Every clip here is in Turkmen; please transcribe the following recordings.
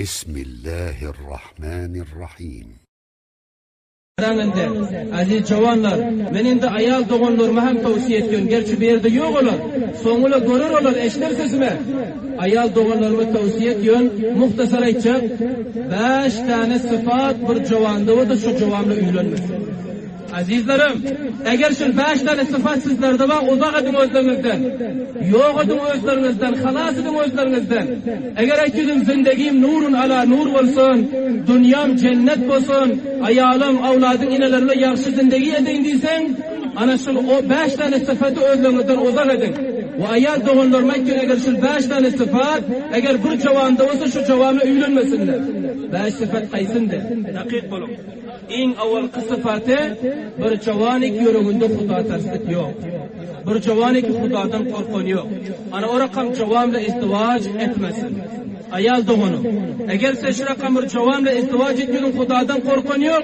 Bismillahirrahmanirrahim. Garaň indi, aziz jowanlar, men indi aýal doganlaryma hem towsiýe etýän, gerçi bu ýerde ýok olar, soňula görer olar, eşder sesimi. Aýal doganlaryma towsiýe etýän, muhtasar aýtjak, bäş däne sypat bir jowanda bolsa, şo jowan bilen öýlenmesin. Azizlerim, eger şul bäş däne sypat sizlerde bar, uzak ediň özleriňizden. Ýok ediň özleriňizden, halas ediň özleriňizden. Eger aýtýdyň zindegim nurun ala nur bolsun, dunýam jennet bolsun, aýalym, awladyň inelerime ýagşy zindegi edeýin diýseň, ana şul o bäş däne sypaty özleriňizden uzak ediň. We aýal doganlaryma aýtýan eger şul bäş däne sypat eger bir jowanda bolsa şu jowana öýlenmesinler. Bäş sypat haýsyndy? Dakyk boluň. Iň owalky sypaty, bir jowanik ýüreginde hudaterslik ýok. Bir jowaniki hudadan gorkan ýok. Ana o rakam jowan bilen izdiwaç etmesin. Aýal doganym, eger sen şu rakam bir jowan bilen izdiwaç etýediň hudadan gorkan ýok,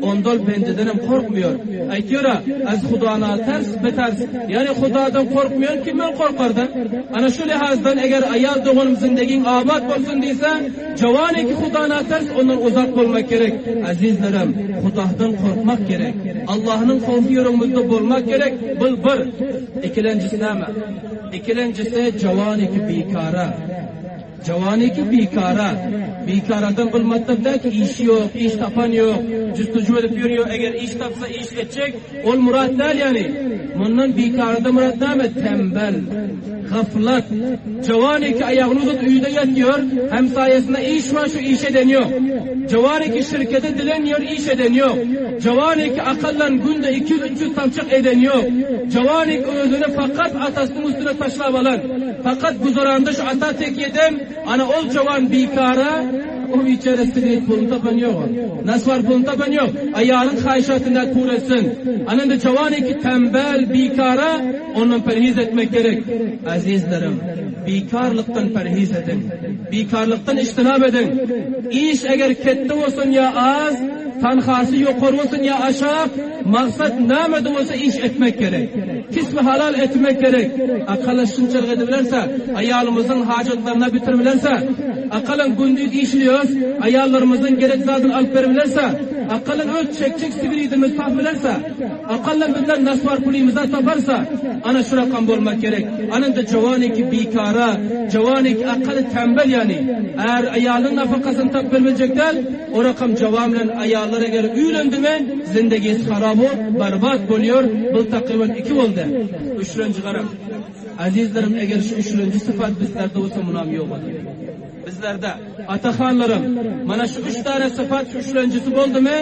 onda ol bendedenem korkmaýar. Aýtýar-a, Az huda naters, beters. Ýagny hudadan korkmaýan kimden korkarda? Ana şu lihazdan eger aýal doganym zindegiň abat bolsun diýse, Jowan eki Hudana ters ondan uzak bolmak gerek. Azizlerim, Hudahdan korkmak gerek. Allahnyň howfy ýüregimizde bolmak gerek. Bul bir. Ikilenjisi näme? Ikilenjisi jowan eki bikara. Jowan eki bikara. Bikaradan bul matlap däl ki işi ýok, iş tapan ýok, justuju edip ýörýär, eger iş tapsa iş etjek, ol murat däl ýani. Mundan bikarada murat näme? Tembel. Gaflat. Jowan iki aýagyny uzadyp öýde ýatýar, hemsaýasynda iş bar, şu iş eden ýok. Jowan iki şirkete dilenýär, iş eden ýok. Jowan iki akallan günde 200-300 tapjak eden ýok. Jowan iki özüni fakat atasynyň üstüne taşlap alan, fakat güzeranda şu ata tekýe eden, ana ol jowan bikara, o biçäre sigaret puluny tapan ýok ol. Naswar puluny tapan ýok. Aýalyň haýyşatyny pul etsin. Ana indi jowan iki tembel, bikara, Ondan perhiz etmek gerek. Azizlerim, bikarlykdan perhiz ediň. Bikarlykdan içtinap ediň. Iş eger ketde bolsun ýa az, tanhasy ýokary bolsun ýa aşak, maksat nämede bolsa iş etmek gerek. Kisbi halal etmek gerek. Akala şunçalyk edibilerse, aýalymyzyň hajatlaryna bitiribilerse, akalan gündiz işliýos, aýallarymyzyň gerek zadyny alyp beribilerse, akalan öz çekjek sigiridimizi tapybilerse, Akallan bizler naswar pulymyza taparsa, ana şu rakam bolmak gerek. Ananda jowaniki bikara, jowaniki akaly tembel ýany, är aýalynyň nafakasyny tapyp bermejek däl, o rakam jowan bilen aýallar eger üýlendimi, zindegisi harap bolup, barbat bolýar, bul takryban iki boldy. Üçlenji garam. Azizlerim eger şu üçlenji sypat bizlerde bolsa munam ýok edeli. Bizlerde, Atahanlarym, mana şu üç däne sypat şu üçlenjisi boldumy,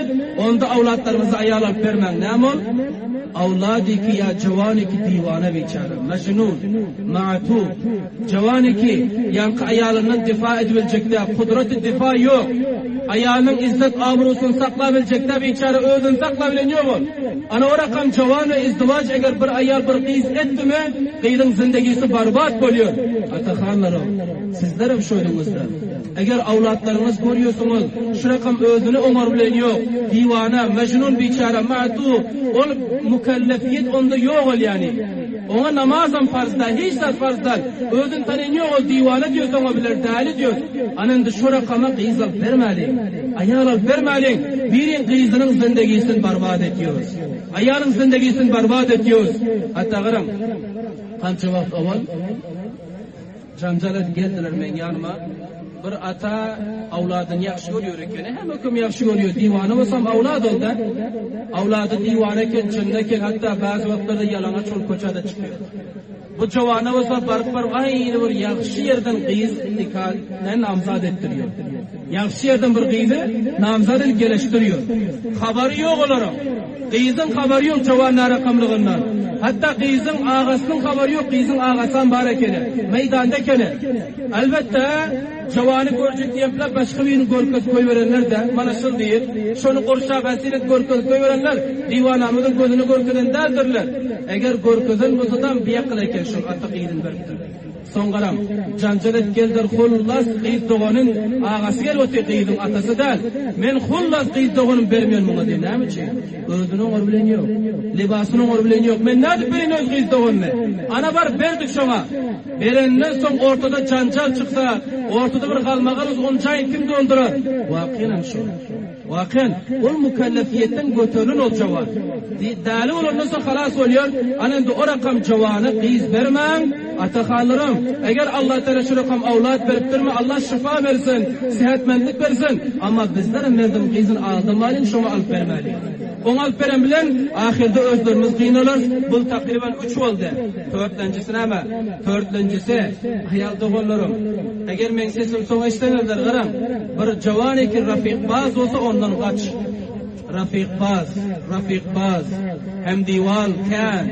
onda awlatlaryňyza aýal alyp bermäň. Näme ol? Awladiki ýa jowaniki diwana biçäre, mejnun, ma'tuh. Jowaniki, ýaňky aýalyndan difa edibiljek däl, kudraty difa ýok. Aýalynyň izzet-abrusyny saklabiljek däl biçäre, özüni saklabilen ýok ol. Ana o rakam jowan we izdiwaç eger bir aýal bir gyz etdimi, gyzyň zindegisi barbat bolýar. Atahanlarym! Sizlerem şoýduňyzda. Eger awlatlaryňyz görýärsiňiz, şu rakam özüni oňar bilen ýok, diwana, mejnun biçäre, ma'tu, ol mükellefiyet onda ýok ol ýany. Oňa namazam farz däl, hiç zat farz däl. Özüni tanaýan ýok ol diwana diýýäs oňa biler däli diýýäs. Ana indi şu rakama gyz alyp bermäliň. Aýal alyp bermäliň. Biriň gyzynyň zindegisini barbat etýäs. Aýalyň zindegisini barbat etýäs. Hatda garaň, kança wagt owal Janjal edip geldiler meň ýanyma. Bir ata awladyny ýagşy görýär ekeni. Hemme kim ýagşy görýär. Diwana bolsam awlad ol-da. Awlady diwana eken, jynny eken, hatda bäzi wagtlarda ýalaňaç bolup köçä-de çykýar. Bu jowana bolsa baryp-baryp aýry bir ýagşy ýerden gyz nika namzat etdirýär. Ýagşy ýerden bir gyzy namzat edip geleşdirýär. Habary ýok olaryň. Gyzyň habary ýok jowan narakamlygyndan. Hatda gyzyň agasynyň habary ýok, gyzyň agasam bar ekeni. Meýdanda ekeni. Elbetde, jowany görjek diýenpler başga birini görkezip goýberenler-de, mana şul diýip, şony gurşap äsir edip görkezip goýberenler diwanamyzyň gözüne görkezen däldirler. Eger görkezen bolsadam biakyl eken şol ata gyzyny beripdir. Soň garaň, janjal et geldir hullas gyz doganyn agasy gelip otyr gyzyň atasy däl. Men hullas gyz doganym bermen muňa diýen näme üçin? Özüni oňar bilen ýok. Libasyny oňar bilen ýok. Men nädip bereýin öz gyz doganymy? Ana baryp berdik şoňa. Berenden soň ortada janjal çyksa, ortada bir galmagal bolsa ony jaýyny kim doldurar? Wakynam şol. Wakyn, ol mükellefiyetden göterilen ol jowan. Däli bolandan soň halas bolýar. Ana indi o rakam jowana gyz bermäň, atahanlarym. Eger Allatagala şu rakam awlat beripdirmi, Allah şyfa bersin, sihetmendlik bersin. Amma bizlerem merdiň gyzyny aldamalyň, şoňa alyp bermäliň. Oňa alyp beren bilen ahyrda özlerimiz gynalarys. Bul takryban üç boldy. Törtlenjisi näme? Törtlenjisi, aýal doganlarym, eger meň sesimi soň eşitseňizler, garaň, bir jowan eki rafykbaz bolsa ondan gaç. Rafykbaz, rafykbaz, hemdiwal kän.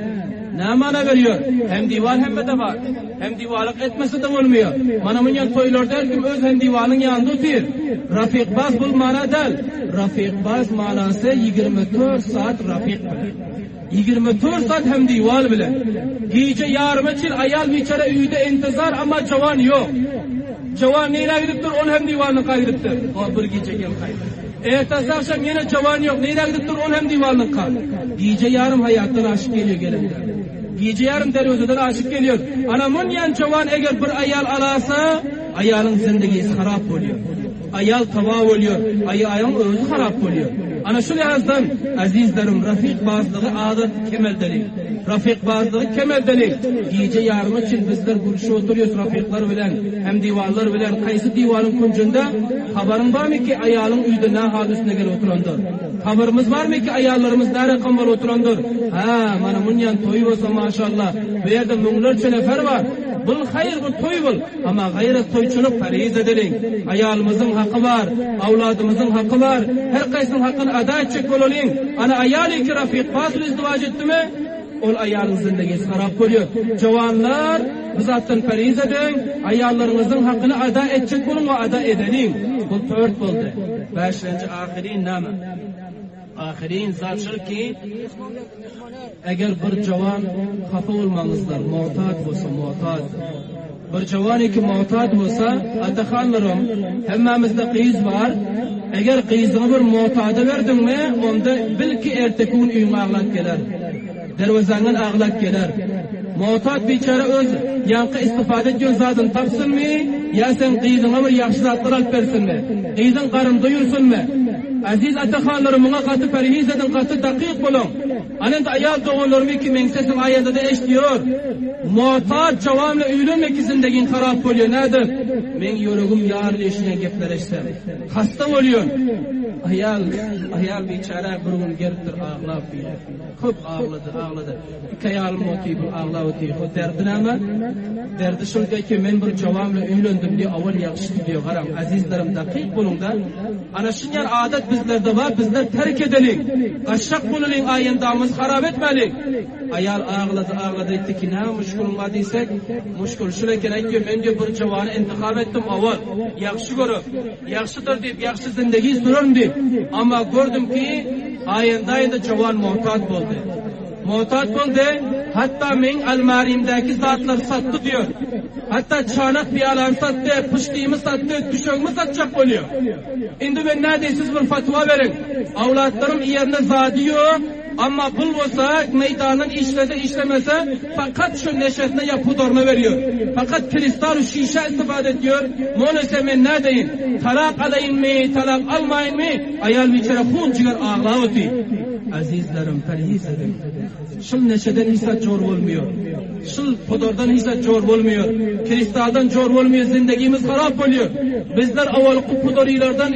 Näme mana berýär? Hemdiwal hemmede bar. Hemdiwalyk etmese-de bolmaýar. Mana munýan toýlarda her kim öz hemdiwalynyň ýanynda otyr. Rafykbaz bul mana däl. Rafykbaz manasy 24 saat rafyk bilen. 24 saat hemdiwal bilen. Gije ýaryma çil aýal biçäre öýde intizar, amma jowan ýok. Jowan nirä gidipdir, ol hemdiwalynyňka gidipdir. O bir gije gel gaýt. Ertesi agşam ýene jowan ýok, nirä gidipdir, ol hemdiwalynyňka. Gije ýarym haýatdan aşyp gelýär gelende. Gije ýarym derwezeden aşyp gelýär. Ana munýan jowan eger bir aýal alasa, aýalyň zindigisi harap bolýar. Aýal taba bolýar, aýalyň özi harap bolýar. Ana şu lihazdan, azizlerim, rafykbazlygy azat kemeldeliň. Rafykbazlygy kemeldeliň. Gije ýaryma çen bizler gülşüp oturýas rafyklar bilen, hemdiwarlar bilen, haýsy diwaryň künjünde habaryň barmy ki aýalyň öýde nä hal üstüne gelip oturandyr? Habarymyz barmy ki aýallarymyz nä rakam bolup oturandyr? Hä, mana munýan toý bolsa maşallah, bu ýerde müňlerçe nefer bar. Bul haýyr bu toý bul. Amma gaýrat toýçulyk parhiz edeliň. Aýalymyzyň haky bar, awladymyzyň haky bar. Her kaýsynyň hakyny ada etjek bolalyň. Ana aýal iki rafyk pasyl izdiwaç etdimi, ol aýalyň zindegisi harap bolýar. Jowanlar, bu zatdan parhiz ediň, aýallaryňyzyň hakyny ada etjek boluň we ada edeliň. Bu tört boldy. Bäşlenji ahyryn näme? Ahyryn zat şol ki, eger bir jowan hapa bolmaňyzlar, mu'tad bolsa, mu'tad. Bir jowan ki mu'tad bolsa, atahanlarym, hemmämizde gyz bar, eger gyzyňy bir mu'tada berdiňmi, onda bil ki erteki gün öýüňe aglap geler. Derwezaňdan aglap geler. Mu'tad biçäre öz ýaňky istifade edýän zadyny tapsynmy, ýa seň gyzyňa bir ýagşy zatlar alyp bersinmi? Gyzyň garyn doýursynmy? Eziz atahanlarym muňa gaty perhiz ediň, gaty dakyk boluň. Ana indi aýal doganlarym ki meň sesim aýandada eşdiýor. Mu'tad jowan bilen öýlenme ki zindegiň harap bolýar nädip? Meň ýüregim ýarylýar şuňa gepler eşitsem. Hasta bolýan. Aýal, aýal biçäre bir gün gelipdir aglap diýýär. Köp aglady, aglady. Iki aýalym otyr, bir aglap otyr. O derdi näme? Derdi şuldy ki, men bir jowan bilen öýlendim diýip, owal ýagşydy diýip, garaň, azizlerim, dakyk boluň-da. Ana şunýan adat bizlerde bar, bizler terk edeliň. Gaçjak bolalyň, aýendamyzy harap etmäliň. Aýal aglady, aglady, aýtdy ki, näme muşkulyň bar diýsek, muşkul şul eken, aýtdy, men diýip bir jowany intihap etdim owal, ýagşy görüp. Ýagşydyr diýip, ýagşy zindegi sürerin diýip. Amma gördüm ki, aýanda-aýanda jowan muhtat boldy. Muhtat boldy, hatda meň almarimdäki zatlary satdy diýer. Hatda çanak piýalany satdy, pyşdymy satdy, düşegimi satjak bolýar. Indi men nädeýin, siz bir fatwa beriň. Awlatlarym iýerine zady ýok. Amma pul bolsa, meýdandan işlese, işlemese, fakat şu neşesine ýa pudaryna berýär. Fakat kristal şişä istifade etýär. Molese men nädeýin? Talak alaýynmy, talak almaýynmy? Aýal biçäre hun jiger aglap otyr. Azizlerim, perhiz ediň. Şul neşeden hiç zat jor bolmaýar. Şul pudardan hiç zat jor bolmaýar. Kristaldan jor bolmaýar, zindegimiz harap bolýar. Bizler owalky pudarylardan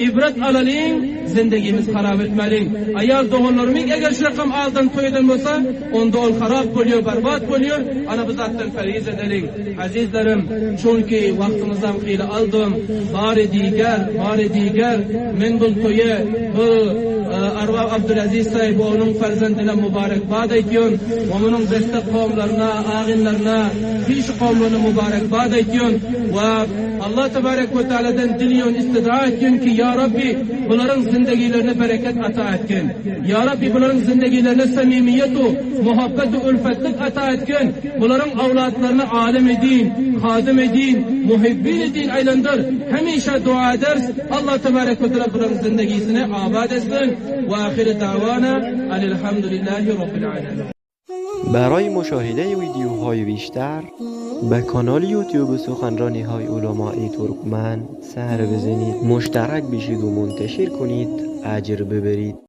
ibret alalyň, zindegimiz harap etmäliň. Aýal doganlarymyň eger şu rakam aldan toý eden bolsa, onda ol harap bolýar, barbat bolýar. Ana bu zatdan perhiz edeliň. Azizlerim, çünki wagtyňyzam hyly aldym. Bary diger, bary diger, men bul toýa bu Arbab Abdulaziz saýyp we onuň farzandine mubarekbat aýtýan we munuň beste kowumlaryna, agynlaryna, hiç kowumlaryna mubarekbat aýtýan we Allah tebarek we taaladan dilýän, istida etýän ki, Ýa Rabbi, bularyň. zindegilerine bereket ata etgin. Ýa Rabbi bularyň zindegilerine samimiýet u muhabbet u ülfetlik ata etgin. Bularyň awlatlaryny alymy din, hadymy din, muhibbini din aýlandyr. Hemişe dua eders. Allah tebarek we teala bularyň zindegisini abat etsin. We ahyry dawana anilhamdülillahi rabbil alamin. برای مشاهده ویدیوهای بیشتر به کانال یوتیوب سخنرانی های علمای ترکمن سر بزنید مشترک بشید و منتشر کنید اجر ببرید.